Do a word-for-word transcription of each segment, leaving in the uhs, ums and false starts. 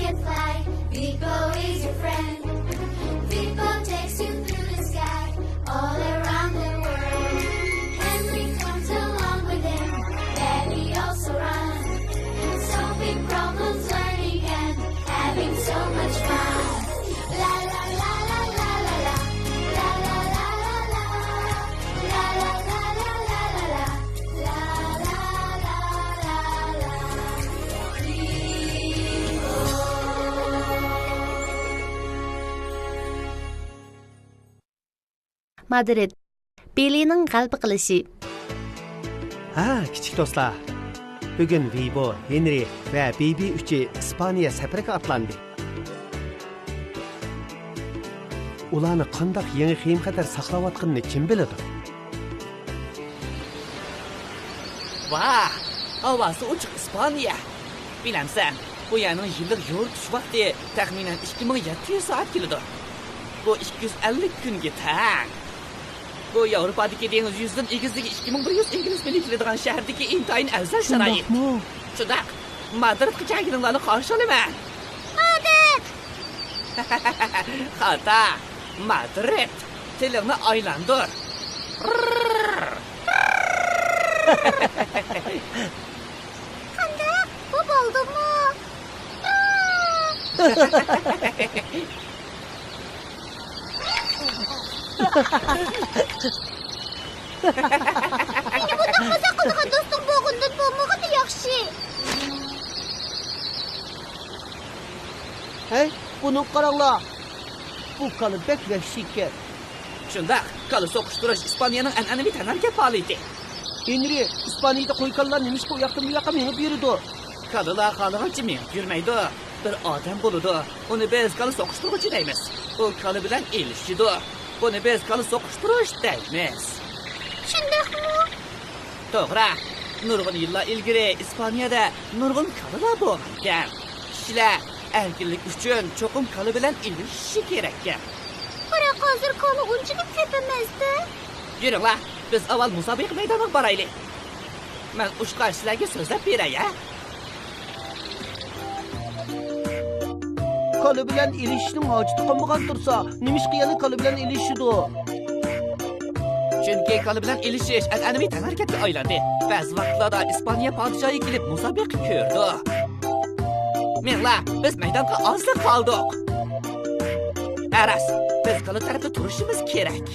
Fly, Vipo is your friend. Vipo takes you through the sky, all around the world. Henry comes along with him, Daddy also runs. Solving problems, learning and having so much fun. La la la la la la la. La la la la la la. La la la la la la la. La la la la la la. مادرىد. بىلىنىڭ غەلىبە قىلىشى. ھە، كىچىك دوستلار. بۈگۈن ۋىبو، ھېنرى ۋە بىبى ئۈچى ئىسپانىيە سەپىرىگە ئاتلاندى. ئۇلارنى قانداق يېڭى خېيىم-خەتەر ساقلاۋاتقىنىنى كىم بىلىدۇ؟ ۋاھ، ھاۋاسى ئوچۇق ئىسپانىيە. بىلەمسەن، بۇ يەرنىڭ يىللىق يورۇتۇش ۋاقتى تەخمىنەن ئىككى مىڭ يەتتە يۈز سائەت كېلىدۇ. بۇ ئىككى يۈز ئەللىك كۈنگە تەڭ. بۇ ياۋروپادىكى دېڭىز يۈزىدىن ئېگىزلىكى ئىككى مىڭ بىر يۈز ئىنگلىز مىلى كېلىدىغان شەھەردىكى ئىنتايىن ئەۋزەل شارائىت. شۇنداقمۇ؟ شۇنداق. مادرىدقا كەلگىنىڭلارنى قارشى ئالىمەن. مادرىد! خاتا. مادرىد. تىلىڭنى ئايلاندۇر. قانداق؟ بۇ بولدىمۇ؟ مېنى بۇنداق مازاق قىلىدىغان دوستۇڭ بولغىنىدىن بولمىغىنى ياخشى. ھەي، بۇنىڭغا قاراڭلار. بۇ كالا بەك ۋەھشىيكەن. شۇنداق، كالا سوقۇشتۇرۇش ئىسپانىيەنىڭ ئەنئەنىۋى تەنھەرىكەت پائالىيىتى. ھېنرى، ئىسپانىيەدە قوي كالىلار نېمىشقا ئۇ ياقتىن بۇ ياققا مېڭىپ يۈرىدۇ؟ كالىلار خالىغانچە مېڭىپ يۈرمەيدۇ. بىر ئادەم بولىدۇ. ئۇنى بىز كالا سوقۇشتۇرغۇچى دەيمىز. ئۇ كالا بىلەن ئېلىشىدۇ. بۇنى بىز كالا سوقۇشتۇرۇش دەيمىز. شۇنداقمۇ؟ توغرا. نۇرغۇن يىللار ئىلگىرى ئىسپانىيەدە نۇرغۇن كالىلار بولغانىكەن. كىشىلەر ئەركىنلىك ئۈچۈن چوقۇم كالا بىلەن ئېلىشىشى كېرەككەن. بىراق ھازىر كالا ئۇنچىلىك كۆپ ئەمەس-دە. يۈرۈڭلار، بىز ئاۋۋال مۇسابىقە مەيدانىغا بارايلى. مەن ئۇچقاچ سىلەرگە سۆزلەپ بېرەي، ھە؟ كالا بىلەن ئېلىشىشنىڭ ھاجىتى قالمىغان تۇرسا، نېمىشقا يەنە كالا بىلەن ئېلىشىدۇ؟ چۈنكى كالا بىلەن ئېلىشىش ئەنئەنىۋى تەنھەرىكەتكە ئايلاندى. بەزى ۋاقىتلاردا ئىسپانىيە پادىشاھى كېلىپ مۇسابىقە كۆرىدۇ. مېڭلا، بىز مەيدانغا ئازلا قالدۇق. ھە، راست، بىز كالا تەرەپتە تۇرۇشىمىز كېرەك.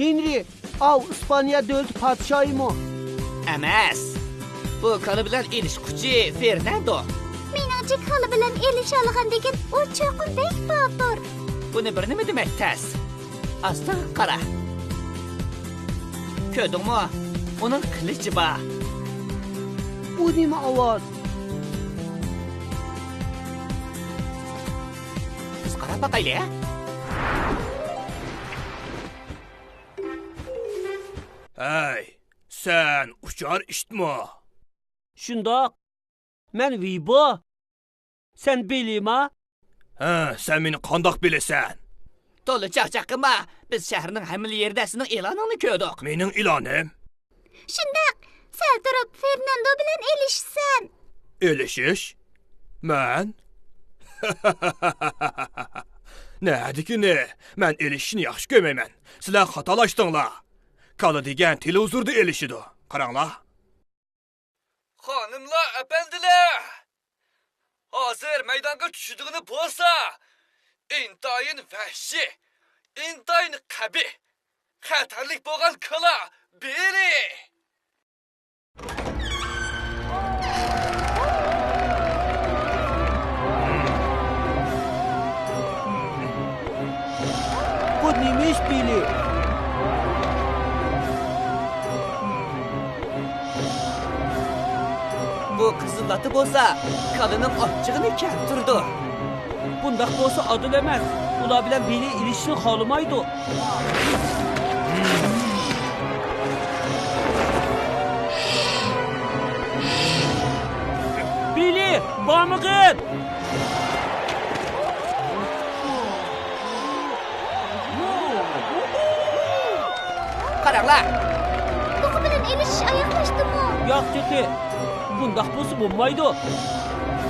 ھېنرى، ئاۋۇ ئىسپانىيە دۆلىتى پادىشاھىمۇ؟ ئەمەس. بۇ كالا بىلەن ئېلىشقۇچى فېرناندو. مېنىڭچە، كالا بىلەن ئېلىشالىغاندىكىن ئۇ چوقۇم بەك باتۇر. بۇنى بىر نېمە دېمەك تەس. ئاستىغا قارا. كۆردۈڭمۇ؟ ئۇنىڭ قىلىچى بار. بۇ نېمە ئاۋاز؟ بىز قاراپ باقايلى، ھە؟ ھەي، سەن ئۇچار ئىتمۇ؟ شۇنداق. مەن ۋىبو. سەن بىلىما؟ ھە، سەن مېنى قانداق بىلىسەن؟ تولا چاقچاق قىلما. بىز شەھەرنىڭ ھەممىلا يېرىدە سېنىڭ ئېلانىڭنى كۆردۇق. مېنىڭ ئېلانىم؟ شۇنداق. سەل تۇرۇپ فېرناندو بىلەن ئېلىشىسەن. ئېلىشىش؟ مەن؟ نەدىكىنى؟ مەن ئېلىشىشنى ياخشى كۆرمەيمەن. سىلەر خاتالاشتىڭلار. كالا دېگەن تېلېۋىزوردا ئېلىشىدۇ. قاراڭلار. خانىملار، ئەپەندىلەر! ھازىر مەيدانغا چۈشىدىغىنى بولسا، ئىنتايىن ۋەھشىي، ئىنتايىن قەبىھ، خەتەرلىك بولغان كالا بىلى! بۇ نېمە ئىش، بىلى؟ بۇ قىزىل لاتا بولسا، كالىنىڭ ئاچچىقىنى كەلتۈرىدۇ. بۇنداق بولسا ئادىل ئەمەس. ئۇلار بىلەن بىلى ئېلىشىشنى خالىمايدۇ. بىلى، بارمىغىن! قاراڭلار! بۇقا بىلەن ئېلىشىش ئاياغلاشتىمۇ؟ ياق تېخى. بۇنداق بولسا بولمايدۇ.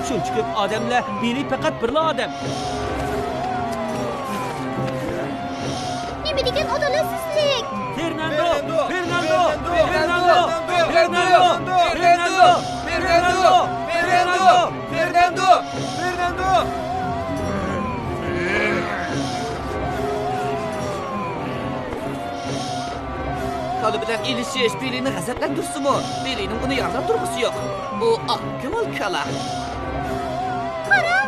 شۇنچە كۆپ ئادەملەر، بىلى پەقەت بىرلا ئادەم. نېمە دېگەن ئادالەتسىزلىك! فېرناندو! فېرناندو! فېرناندو! كالا بىلەن ئېلىشىش بىلىنى غەزەپلەندۈرسىمۇ، بىلىنىڭ ئۇنى ياندۇر تۇرغۇسى يوق. ئۇ ئاق كۆڭۈل كالا. قارا!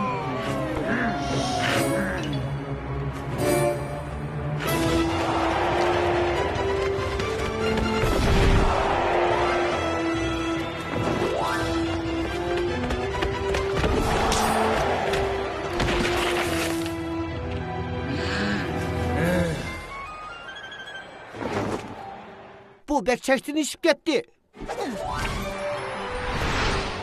بۇ بەك چەكتىن ئېشىپ كەتتى.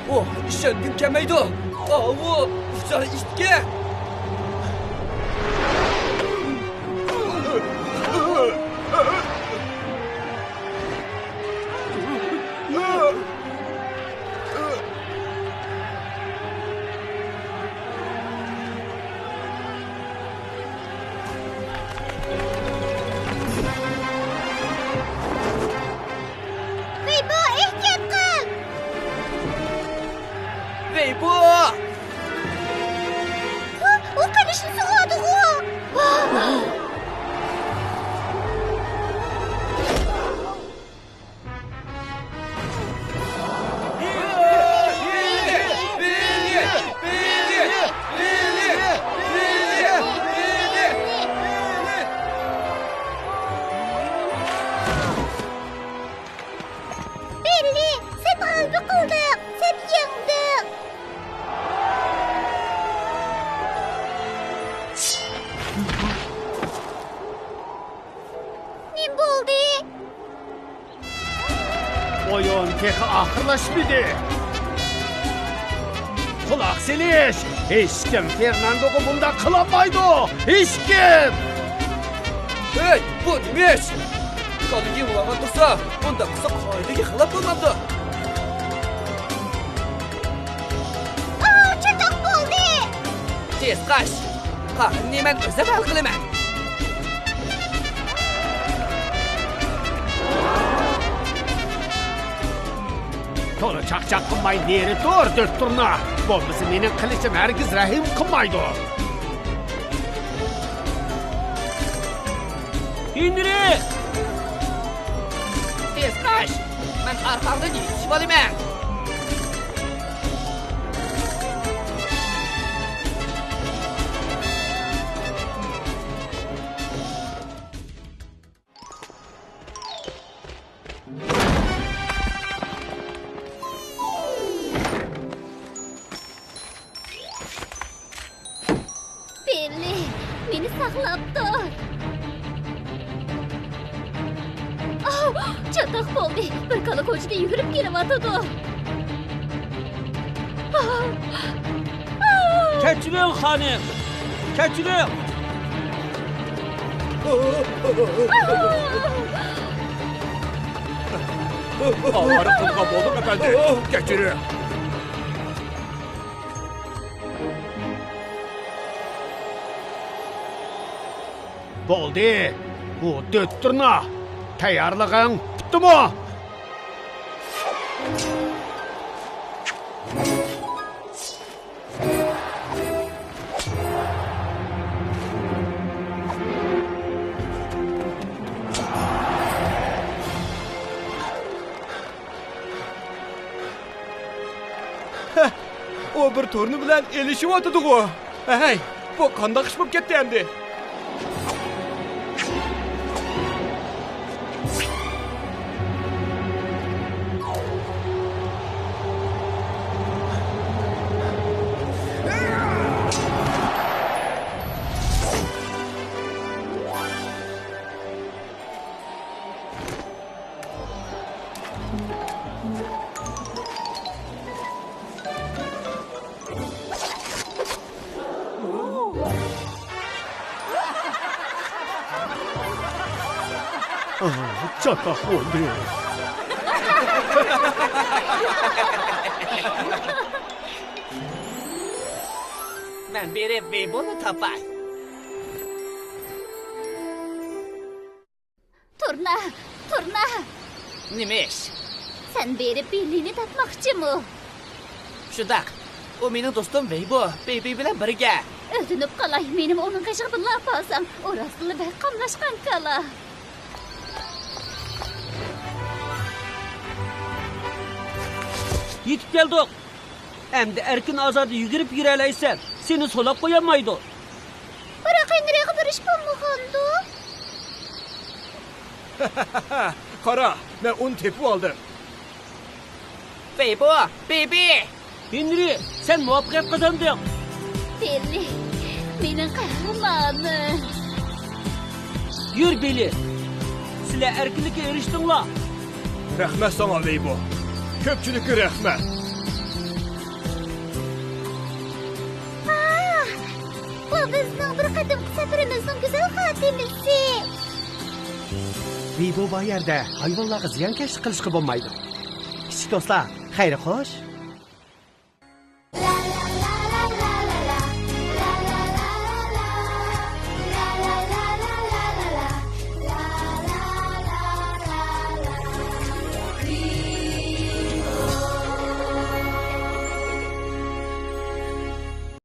ئوھ، ئىشەنگۈم كەلمەيدۇ. ئاۋۇ ئۇچار ئىتكە. ۋەيبۇ، ئېھتىيات قىل! ۋەيبۇ! ھە، ئۇ قېنىشنى سوغۇۋاتىدىغۇ! بىللى، سەن غەلىبە قىلدىڭ، سەن يەڭدىڭ. نېمە بولدى؟ ئويۇن تېخى ئاخىرلاشمىدى. قۇلاق سېلىش! ھېچكىم فېرناندوغا بۇنداق قىلالمايدۇ! ھېچكىم! ھەي، بۇ نېمە ئىش؟ كالا يېڭىۋالغان تۇرسا، بۇنداق قىلسا قائىدىگە خىلاپ بولمامدۇ؟ ئاھ، چاتاق بولدى! تېز قاچ! قاھىرنى مەن ئۆزۈم ھەل قىلىمەن. تولا چاقچاق قىلماي نېرى تۇر، دۆت تۇرنا. بولمىسا مېنىڭ قىلىچىم ھەرگىز رەھىم قىلمايدۇ. ھېنرى! تېز قاچ! مەن ئارقاڭدىن يېتىشىۋالىمەن! بىللى، مېنى ساقلاپ تۇر. ئاھ، چاتاق بولدى. بىر كالا كوچىدا يۈگۈرۈپ كېلىۋاتىدۇ. ئاھ، ئاھ. كەچۈرۈڭ، خانىم. كەچۈرۈڭ. ئاھ. ئاۋارە قىلغان بولدۇم، ئەپەندى. كەچۈرۈڭ. بولدى. بۇ دۆت تۇرنا. تەييارلىقىڭ پۈتتىمۇ؟ ھە، ئۇ بىر تۇرنا بىلەن ئېلىشىۋاتىدىغۇ. ھەي، بۇ قانداق ئىش بولۇپ كەتتى ئەمدى؟ ئاھ، چاتاق بولدى. مەن بېرىپ ۋېيبونى تاپاي. تۇرنا، تۇرنا! نېمە ئىش؟ سەن بېرىپ بىللىنى تاپماقچىمۇ؟ شۇنداق. ئۇ مېنىڭ دوستۇم ۋېيبو، بېيبى بىلەن بىرگە. ئۆتۈنۈپ قالاي، مېنىمۇ ئۇنىڭ قېشىغا بىللە ئاپارساڭ. ئۇ راستلا بەك قاملاشقان كالا. يېتىپ كەلدۇق. ئەمدى ئەركىن ئازادە يۈگۈرۈپ يۈرەلەيسەن. سېنى سولاپ قويالمايدۇ. بىراق ھېنرىغا بېرىش بولمىغاندۇ؟ قارا، مەن ئۇنى تېپىۋالدىم. ۋېيبو، بېيبى! ھېنرى، سەن مۇۋەپپەقىيەت قازاندىڭ! بىللى، مېنىڭ قەھرىمانىم! يۈر، بىللى! سىلەر ئەركىنلىككە ئېرىشتىڭلار! رەھمەت ساڭا، ۋېيبو! كۆپچىلىككە رەھمەت! ئاھ! بۇ بىزنىڭ بىر قېتىمقى سەپىرىمىزنىڭ گۈزەل خاتىمىسى! ۋېيبو بار يەردە ھايۋانلارغا زىيانكەشلىك قىلىشقا بولمايدۇ. كىچىك دوستلار، خەير خوش!